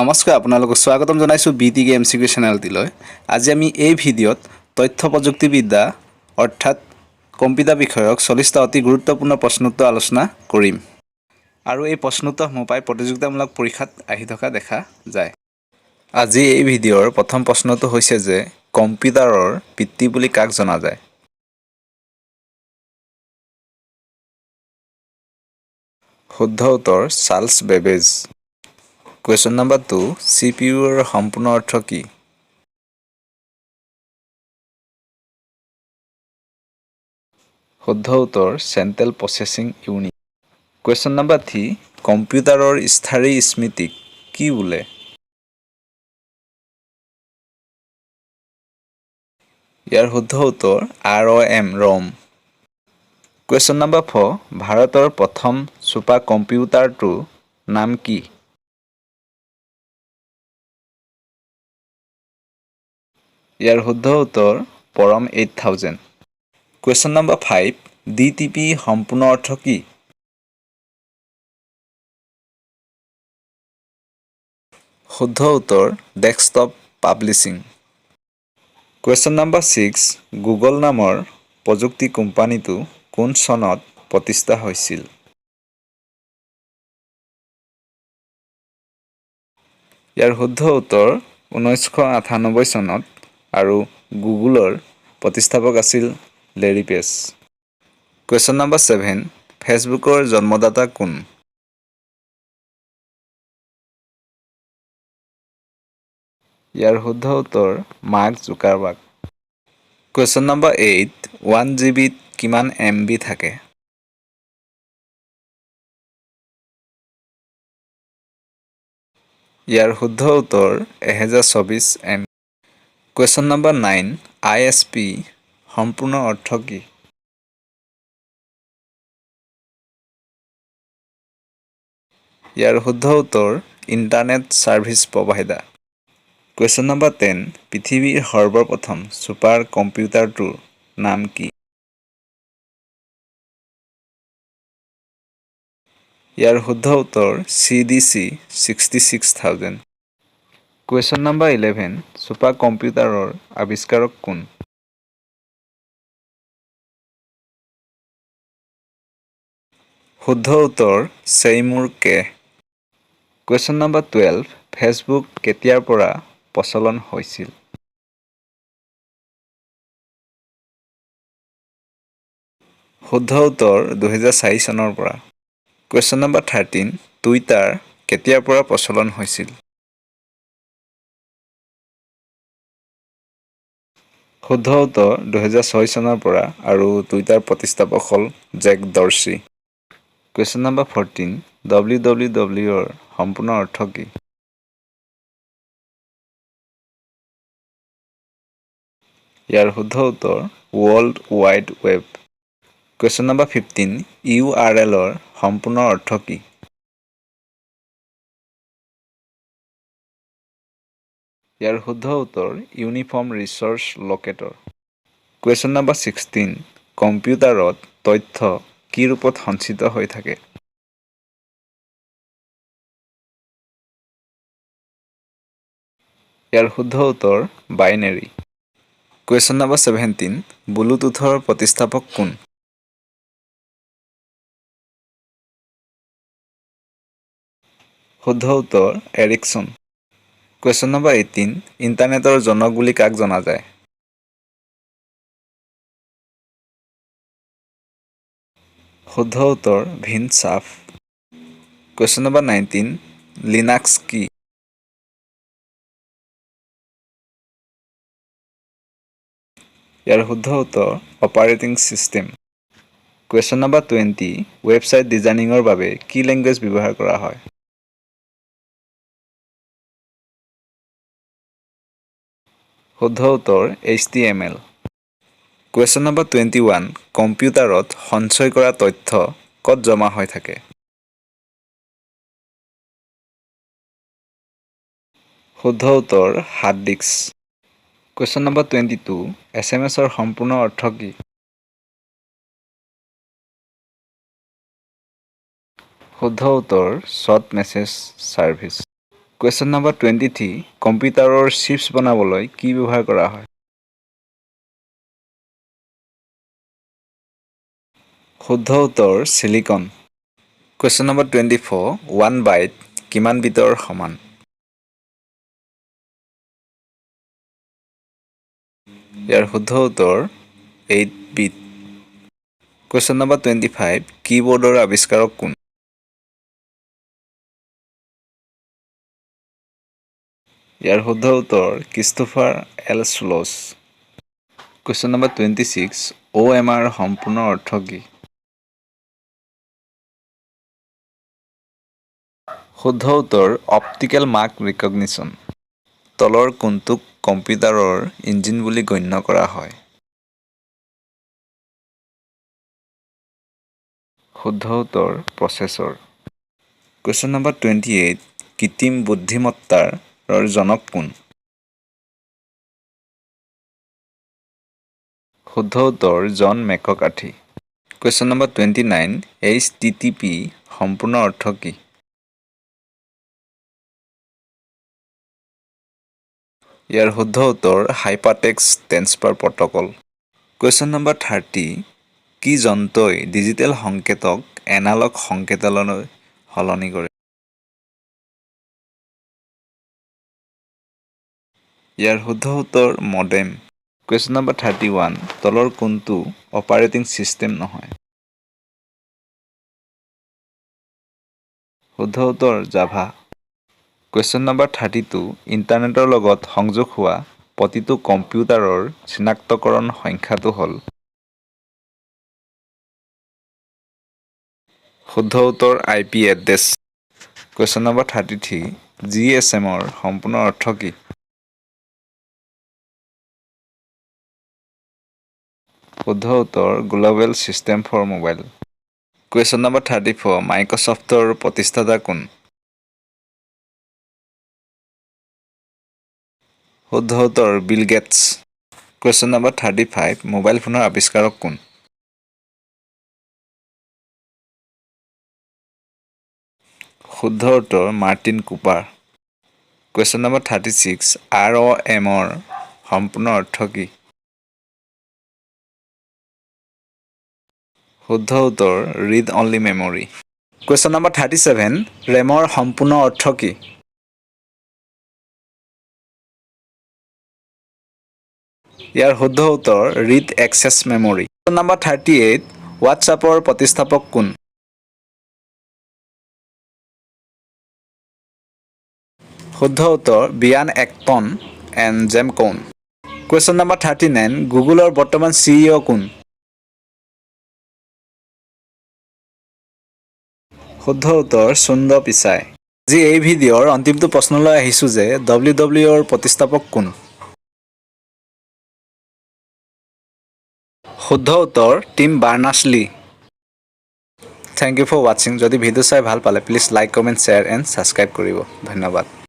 নমস্কাৰ, আপোনালোকক স্বাগতম জনাইছোঁ B T K M C Q চেনেলটিলৈ। আজি আমি এই ভিডিঅ'ত তথ্য প্ৰযুক্তিবিদ্যা অৰ্থাৎ কম্পিউটাৰ বিষয়ক 40টা অতি গুৰুত্বপূৰ্ণ প্ৰশ্নোত্তৰ আলোচনা কৰিম আৰু এই প্ৰশ্নোত্তৰসমূহ প্ৰায় প্ৰতিযোগিতামূলক পৰীক্ষাত আহি থকা দেখা যায়। আজি এই ভিডিঅ'ৰ প্ৰথম প্ৰশ্নটো হৈছে যে কম্পিউটাৰৰ পিতৃ বুলি কাক জনা যায়? শুদ্ধ উত্তৰ Charles Babbage. Question number 2, চি.পি.ইউ.ৰ সম্পূৰ্ণ অৰ্থ কি? শুদ্ধ উত্তৰ Central Processing Unit। Question number 3, কম্পিউটাৰৰ স্থায়ী স্মৃতিক কি বোলে? ইয়াৰ শুদ্ধ উত্তৰ ROM, ROM। Question number 4, ভাৰতৰ প্ৰথম ছুপাৰ কম্পিউটাৰটোৰ নাম কি? ইয়াৰ শুদ্ধ উত্তৰ পৰম 8000। Question number 5, DTP সম্পূৰ্ণ অৰ্থ কি? শুদ্ধ উত্তৰ Desktop Publishing। Question number 6, Google নামৰ প্ৰযুক্তি কোম্পানীটো কোন চনত প্ৰতিষ্ঠা হৈছিল? ইয়াৰ শুদ্ধ উত্তৰ 1998 চনত আৰু গুগলৰ প্ৰতিষ্ঠাপক আছিল লেৰী পেজ। কুৱেশ্যন নম্বৰ 7, ফেচবুকৰ জন্মদাতা কোন? ইয়াৰ শুদ্ধ উত্তৰ mark Zuckerberg. Question number 8, 1 জিবিত কিমান এম.বি থাকে? ইয়াৰ শুদ্ধ উত্তৰ 1024 M. Question number 9, ISP সম্পূৰ্ণ অৰ্থ কি? ইয়াৰ শুদ্ধ উত্তৰ Internet Service Provider। Question number 10, পৃথিৱীৰ সৰ্বপ্ৰথম ছুপাৰ কম্পিউটাৰটোৰ নাম কি? ইয়াৰ শুদ্ধ উত্তৰ CDC 66,000। Question number 11, super কম্পিউটাৰৰ আৱিষ্কাৰক কোন? শুদ্ধ উত্তৰ ছেইমুৰ কে। কুৱেশ্যন নম্বৰ 12, ফেচবুক কেতিয়াৰ পৰা প্ৰচলন হৈছিল? শুদ্ধ উত্তৰ 2004 চনৰ পৰা। কুৱেশ্যন নম্বৰ 13, টুইটাৰ কেতিয়াৰ পৰা প্ৰচলন হৈছিল? শুদ্ধ উত্তৰ 2006 চনৰ পৰা আৰু টুইটাৰ প্ৰতিষ্ঠাপক হ'ল জেক ডৰ্চি। কুৱেশ্যন নম্বৰ 14, ডব্লিউ.ডব্লিউ.ডব্লিউৰ সম্পূৰ্ণ অৰ্থ কি? ইয়াৰ শুদ্ধ উত্তৰ World Wide Web। Question number 15, ইউ.আৰ.এলৰ সম্পূৰ্ণ অৰ্থ কি? ইয়াৰ শুদ্ধ উত্তৰ Uniform Resource Locator। Question number 16, কম্পিউটাৰত তথ্য কি ৰূপত সঞ্চিত হৈ থাকে? ইয়াৰ শুদ্ধ উত্তৰ বাইনেৰী। কুৱেশ্যন নম্বৰ 17, ব্লুটুথৰ প্ৰতিষ্ঠাপক কোন? শুদ্ধ উত্তৰ এৰিকছন। কুৱেশ্যন নম্বৰ 18, ইণ্টাৰনেটৰ জনক বুলি কাক জনা যায়? শুদ্ধ উত্তৰ ভিণ্ট চাৰ্ফ। কুৱেশ্যন নম্বৰ 19, লিনাক্স কি? ইয়াৰ শুদ্ধ উত্তৰ Operating System। Question number 20, website ডিজাইনিঙৰ বাবে কি লেংগুৱেজ ব্যৱহাৰ কৰা হয়? শুদ্ধ উত্তৰ HTML। Question number 21, কম্পিউটাৰত সঞ্চয় কৰা তথ্য ক'ত জমা হৈ থাকে? শুদ্ধ উত্তৰ hard disk। Question number 22, এছ.এম.এছৰ সম্পূৰ্ণ অৰ্থ কি? শুদ্ধ উত্তৰ short message service. Question number 23, কম্পিউটাৰৰ চিপছ বনাবলৈ কি ব্যৱহাৰ কৰা হয়? শুদ্ধ উত্তৰ silicon. Question number 24, 1 byte কিমান বিটৰ সমান? ইয়াৰ শুদ্ধ উত্তৰ 8 bit. Question number 25, কীবৰ্ডৰ আৱিষ্কাৰক কোন? ইয়াৰ শুদ্ধ উত্তৰ Christopher L Sholes. Question number 26, OMR সম্পূৰ্ণ অৰ্থ কি? শুদ্ধ উত্তৰ অপ্টিকেল মাৰ্ক ৰিকগনিশ্যন। তলৰ কোনটোক কম্পিউটাৰৰ ইঞ্জিন বুলি গণ্য কৰা হয়? শুদ্ধ উত্তৰ processor. Question number 28, কৃত্ৰিম বুদ্ধিমত্তাৰ জনক কোন? শুদ্ধ উত্তৰ জন মেককাৰ্থী। Question number 29, HTTP সম্পূৰ্ণ অৰ্থ কি? ইয়াৰ শুদ্ধ উত্তৰ Hypertext Transfer Protocol. Question number 30, কি যন্ত্ৰই ডিজিটেল সংকেতক এনালগ সংকেতলৈ সলনি কৰে? ইয়াৰ শুদ্ধ উত্তৰ মডেম। Question number 31, তলৰ কোনটো অপাৰেটিং ছিষ্টেম নহয়? শুদ্ধ উত্তৰ জাভা। Question number 32, ইণ্টাৰনেটৰ লগত সংযোগ হোৱা প্ৰতিটো কম্পিউটাৰৰ চিনাক্তকৰণ সংখ্যাটো হ'ল? শুদ্ধ উত্তৰ IP address. Question number 33, জিএছএমৰ সম্পূৰ্ণ অৰ্থ কি? শুদ্ধ উত্তৰ Global System for Mobile. Question number 34, মাইক্ৰ'ছফ্টৰ প্ৰতিষ্ঠাতা কোন? শুদ্ধ উত্তৰ বিল Gates. Question number 35, mobile ফোনৰ আৱিষ্কাৰক কোন? শুদ্ধ উত্তৰ Martin Cooper. Question number 36, আৰঅ এমৰ সম্পূৰ্ণ অৰ্থ কি? শুদ্ধ উত্তৰ read only memory. Question number 37, ৰেমৰ সম্পূৰ্ণ অৰ্থ কি? ইয়াৰ শুদ্ধ উত্তৰ read access memory. Number 38, হোৱাটছআপৰ প্ৰতিষ্ঠাপক কোন? শুদ্ধ উত্তৰ Brian Acton and James Corn. Question number 39, গুগলৰ বৰ্তমান চিইঅ কোন? শুদ্ধ উত্তৰ সুন্দৰ পিচাই। আজি এই ভিডিঅ'ৰ অন্তিমটো প্ৰশ্নলৈ আহিছোঁ যে ডব্লিউ ডব্লিউৰ প্ৰতিষ্ঠাপক কোন? শুদ্ধ উত্তৰ team Berners Lee. Thank you for watching. যদি ভিডিঅ' চাই ভাল পালে, please like, comment, share and subscribe কৰিব। ধন্যবাদ।